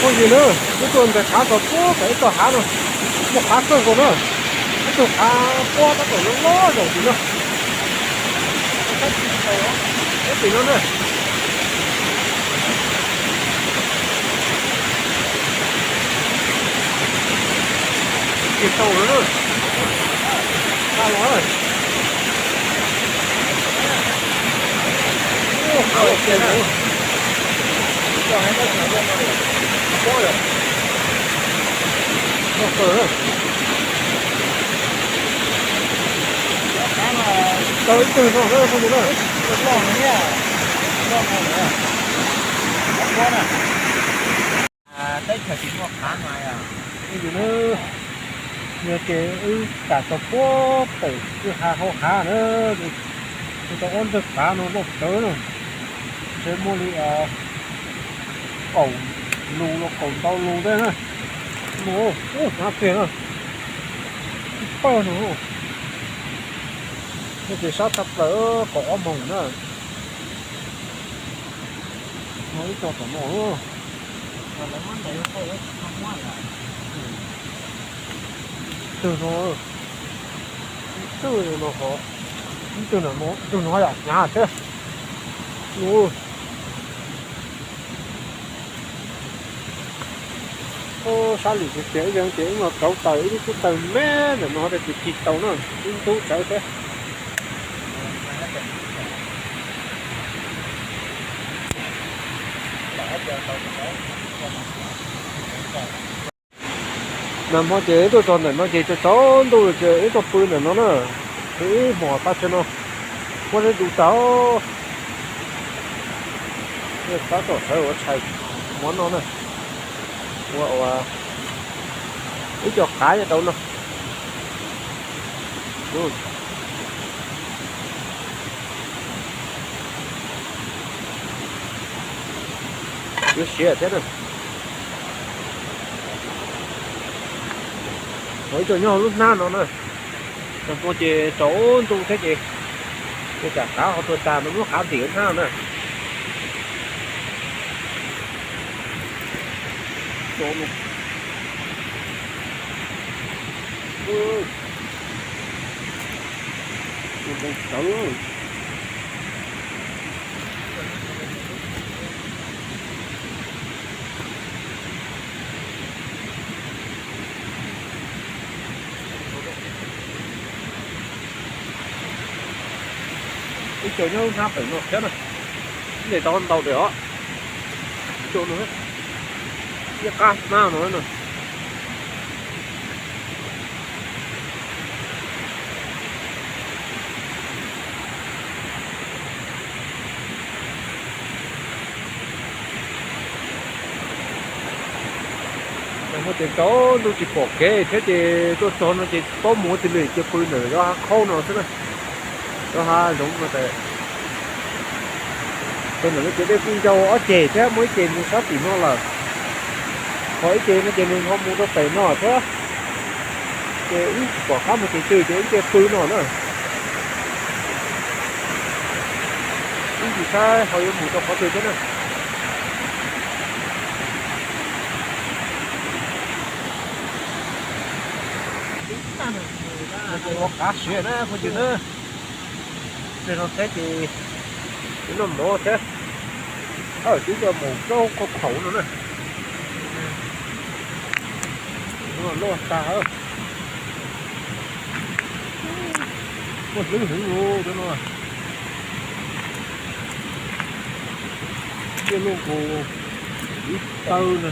Phooj ywg na, wb tuaj ntawm qhav tod puag pem ib tog hav no, muaj qhav kawg nkaus na. Ib tug qhav puab tab tom loj loj zaum tim no. Puab tim no na. Tsis tau lawm na. Xa los. Tau ib tug no, teb chaws tsis muaj qhav mas yog, yus na, yog ces wb kam tau puag pem kwj ha hauv hav na, wb tau ob ntawg qhav no loj tawv na, ntshe muaj li kaum lus los kaum ntau lus tej na. Ub, hnyav tiag na, ib pawg no, no ces sab tshaj plaws kaum ob moos na. No ib co tom no. Twg no, twg no, twg no, twg no yam hnyav thiab. Sab lim tiag tiag, ib leeg ces wb no rauv taws, ib lub tub taws me ntawm no ces tsis tau na, ib ntub tsawv thiab. Nag hmo ces wb tuaj txog ntawm no ces tsaus tsaus ntuj ces wb tuaj pw ntawm no na, pw ib hmos tag tsev no, muab zeb du tag. Tab tom sawv ua tshais hmo no na, ua ua ib co qav nyob rau no. Yuav siav thiab na. Ib co nyob lub hnab no na. Nag hmo ces tsaus ntuj thiab ces, ces tsam qav ho tuag tag no muab qav ntim lub hnab na. Ib co nyob lub hnab pem no thiab na. Ntes tau ntau tiag os. Ib co no, ib qab hnab no na. Nag hmo ces tsaus ntuj tsis pom kev thiab ces tuaj txog no ces paub mus ua tsis lwm ces pw ntawm lub hav khaub no xwb na. Lub hav zoov no ces pw ntawm no ces dej kuj ncau ob ceg thiab, muaj ib ceg mus sab tim no lawm, ho ib ceg no ces nws ho mus rau pem no thiab. Ces wb tsis pom qab mus tus twg ces wb cia pw no na. Wb tsis saib ho yuav mus rau qhov twg thiab na. Ua qav siav na phooj ywg na. Tej no thiab ces noj mov thiab. Twb coj mus rau qhov khaum no na. Loj tag. Muaj hlwb heev li cov no. Tej loj nkaus ib taw na.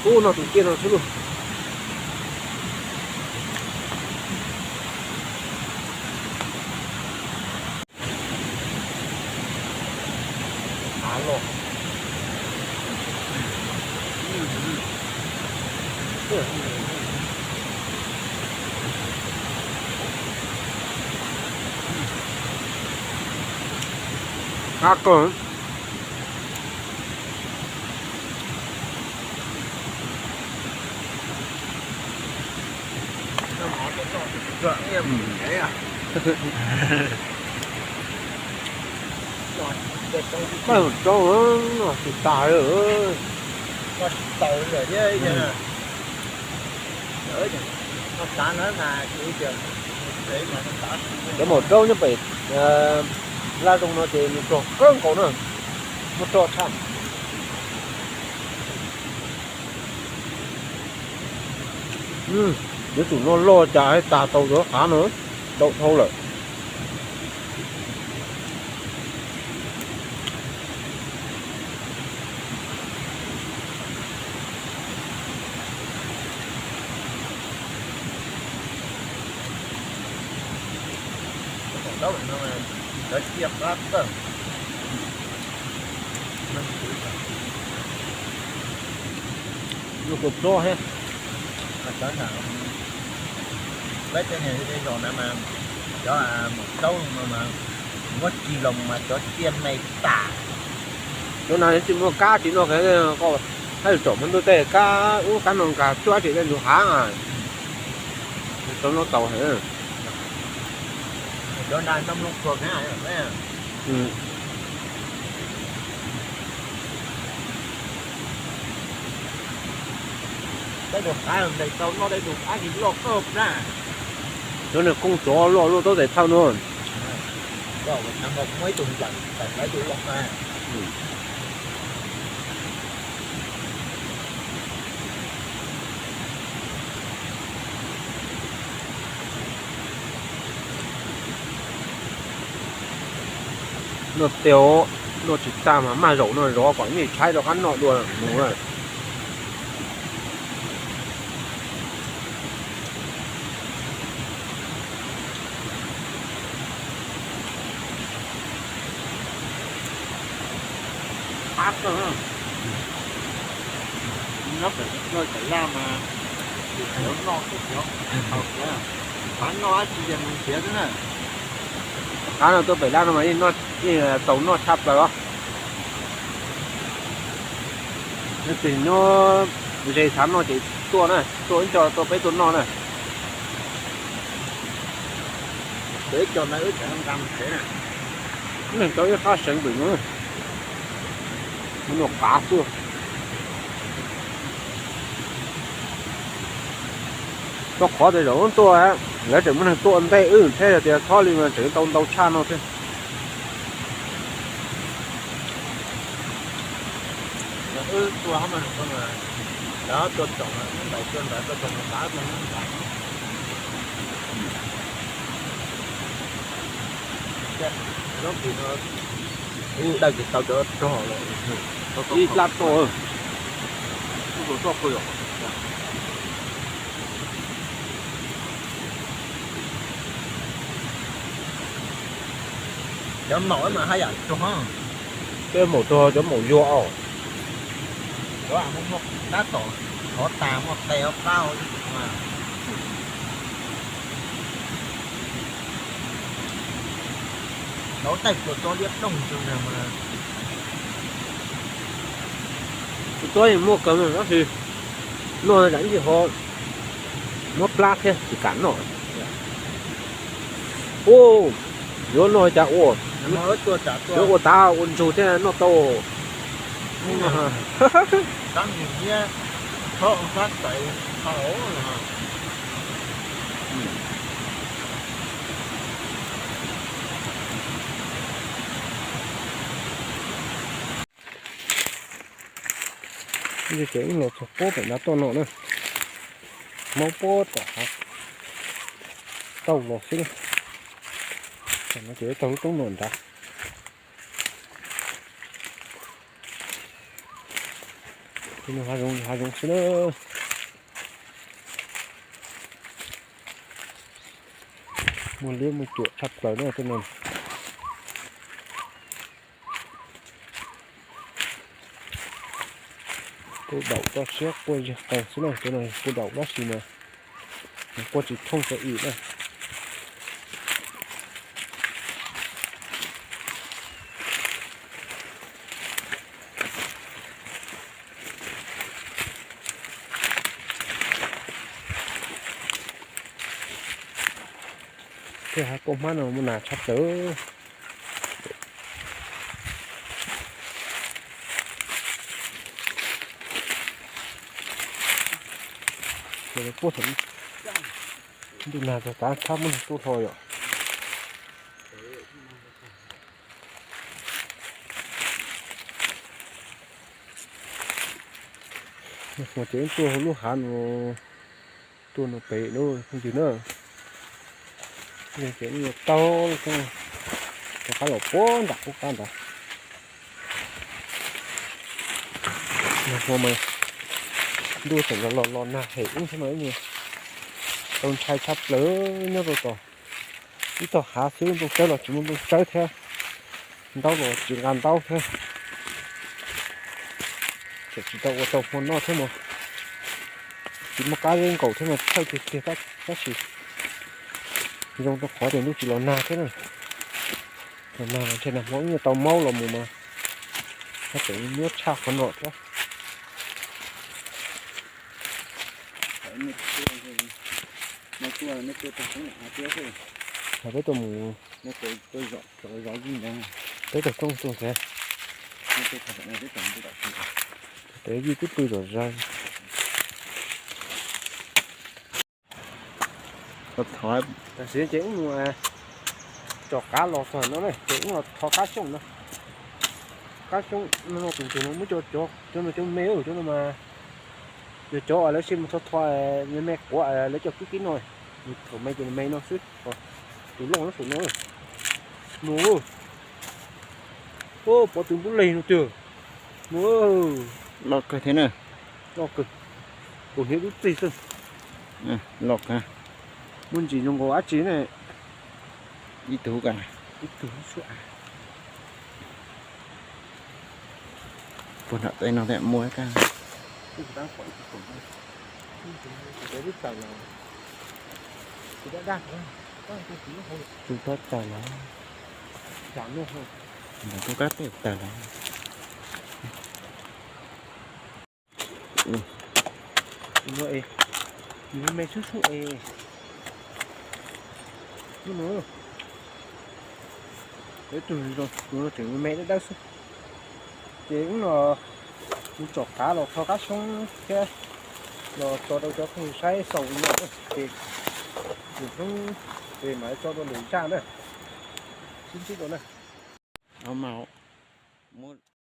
Ub, no tus ciaj no xwb lauj. Hnyav kawg. Paj rau tsis tas li. Cov maum raub nyob pem laj zoo no ces nws rog kawg nkaus na, muaj roj tshaj. Yuav tsum no loj cas tag tau cov qav no, ntau dhau lawm. Yuav kua txob thiab. Peb tej niag zos na mas cov maum raub no mas muab tsis los mas cov tsiaj me tas. Cov no tsis muaj kab tsis noj, koj haj tsom hmo ntuj tej kab ub kab no nkag cuab tsis tej ntug hav. Cov no tau heev. Cov na noj mloog khuag na. Tej tus qav ntes tau noj, tej tus qav tsis loj kawg na. Cov niag koob tsov loj luaj tau tes thawj no. Muaj ib tug nplaim, nplaim tus loj na. Noj tiag, noj tsis tag mas maj zaum no zov kom nyuj tshaib rov qab noj dua mus. Qab kawg. Nyob pem, pem Laj mas tus xyov noj tus xyov, haus xyov, qab noj dab tsi ces mus xyov xwb na. Qab no tuaj pem Laj no mas yeej txaus noj tshaj plaws os. Leej twg nyob ze thav no ces tuaj na, tuaj ib co tuaj peb tuaj noj na. Ib co ntawd wb tseem nqa mus tsev na. Neeg cov ib qab seev pem no, mus noj qav xwb. Rau qhov tias zaum no tuaj, lawv tseem muaj neeg tuaj ntej wb thiab, yog tias txhob li mas tseem tau ntau tshaj no thiab. Wb tuaj, lawv tuaj txog ntawd, tuaj ntawd, tuaj txog ntawd, tuaj ntawd. Lub kis no ib dawj tsis tau cov rog lawm, ib plab roj. Cov maum mas haj yam rog. Cov maum rog, cov maum yuag os. Cov muaj dab tom qhov tas muaj qe ob qab. Tau tej kua txob liab ploog rau na mas. Kua txob yeej muaj kawg tab sis noj cas ib ntsis ho muab plab thiab tsis kam noj. Ua, yuav noj cas ua, yuav ua tav ua ntsug thiab noj tau. Ces wb los txog puag pem nrad toj no na, hmoob puag tom hav tauj los xwb na. Tam no ces wb taug lub roob no nrad. Tej no hav zoov, hav zoov xwb na. Muaj liab muaj cuam tshaj plaws na tej no. Quaj daum toj siab quaj ziag qees xwb na, tej no quaj daum dab tsi mas quaj tsis thooj tau ib na. Tej hav kauj hmab no muaj nas tshaj plaws. Ces puab thaum ntuj nag tag tav tshab muab nws tuaj hlo yom. Nws ces tuaj hauv lub hav no, tuaj no pem lub phooj ywg na. Ces nws taug rov qab los puag nram qub qab ntawd. Ntuj tseem los los los nag hem ub thiab mas ib tug tau ntshai tshaj plaws nyob rau tom ib tog hav xwb, nplooj tsawb los tsis muaj nplooj tsawb thiab, ntaub los tsis nqa ntaub thiab. Tseem tsis tau ua tau hmo noj thiab mas tsis muaj kab zeb nkaus thiab mas txhawj tiag tiag tab sis zoo rau qhov tias ntuj tsis los nag thiab na. Los nag los ntshe nag hmo ib nyuag tau maub los mus mas tseem nyuaj tshaj qhov no thiab. Peb tuaj mus, peb tuaj coob tuaj ntev. Tes yij twb pw zom zaws. Tam sim ces wb mus tsom qav los txog no na ces wb los tho qab xyooj no. Qab xyooj no tus ntug no muab cov, cov no cov me, cov no mas yog cov lawv sib mus tho tho me me quav lawv coj kib kib no. Thaum me ces me no xwb, tus loj no saum no. Mus, pov tus npub leg no tiag. Mus, loj kawg thiab na. Loj kawg, kaus hniav dub txig xwb. Loj kawg, muaj ntsis zoo nkaus dab tsi ne. Ib tug ka, ib tug suab. Puag nram teb no thiaj muaj ib kab. Tus tab tawg los, tus kab tawg los. Nws me xub xub es. Ib tug zoo, tus no tseem me dawb dawb xwb. Ces wb los mus tsom qav los tho qab xyoob thiab los tso rau cov phooj ywg saib xaus li no ces lwm hnub ces mam tso rau lwm zaj na. Sib ntsib dua na. Muab